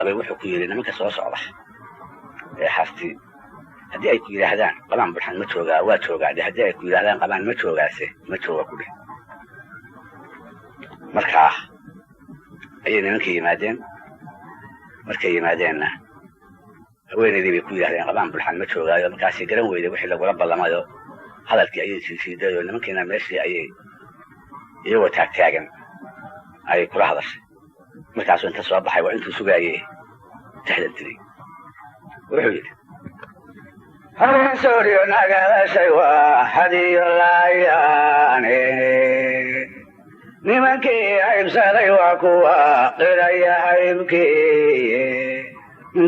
Qabay wuxuu ku yidhi, nimanka soo socda ee Harti, haddii ay ku yidhaahdaan Qabaan Bulxan ma joogaa, waa joogaa de. Haddii ay ku yidhahdaan Qabaan ma joogaase, ma jooga ku dheh. Markaa ayay nimankii yimaadeen. Markay yimaadeenna, haweenaydii bay ku yidhahdeen Qabaan Bulxan ma joogaayo. Markaasay garan weyday wixii lagula ballamayo, hadalkii ayay siijiiday oo nimankiina meeshii ayay iyagoo taagtaagan ayay kula hadashay. Markaasuu inta soo baxay, waa intuu sugaayey, tixdan tiri. Wuxuu yidhi: Habeen sooryo nagadashay waa hadiyo laayaane, nimankii haybsaday waa kuwa qiraya haybkii,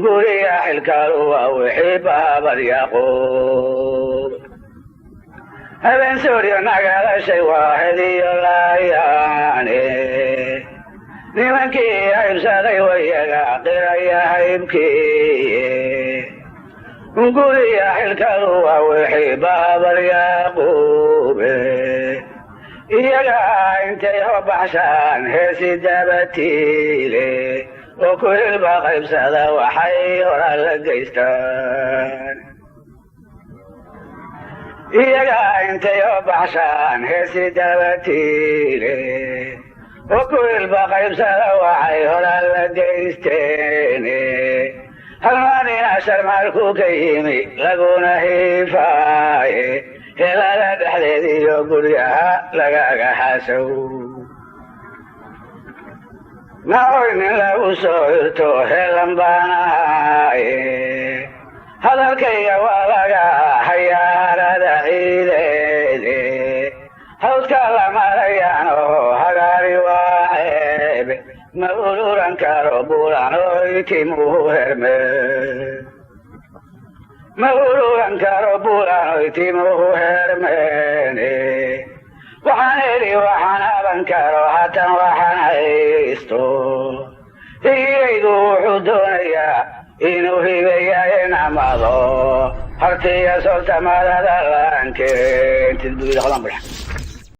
guriya xilkaalu waa wixii baabad Yaqoob. Habeen sooryo nagadashay waa hadiyo laayaane, nimankii haybsaday wayaga qiraya haybkii, guriya xilkaalu waa wixii baabad Yaquube. Iyaga intay hobaxshaan heesi dabatiile oo ku hilba qaybsada waxay horaa la geystaan. Iyaga intay hobaxshaan heesi dabatiile oo ku hilba qaybsada waxay horaa la geysteen. Halmaanina sharmaalku ka yimi laguna hiifaaye, helada dhexdeed iyo guryaha lagaga xasow. Nacoy nin lagu soo hirto helan baan ahaaye, hadalkayga waa laga hayaarada ciideede. Hawdka la marayaan oo hagaari waa ceebe, ma ururan karo buuranoy timuhu herme, ma ururan karo buuranoy timuhu hermeene. Waxaan heli, waxaan haban karo, haatan waxaan haysto. Higiyaygu wuxuu doonayaa inuu hibeeyaye namado hartiya soltamadada laankeentid, buu yidhi Qabaan Bulxan.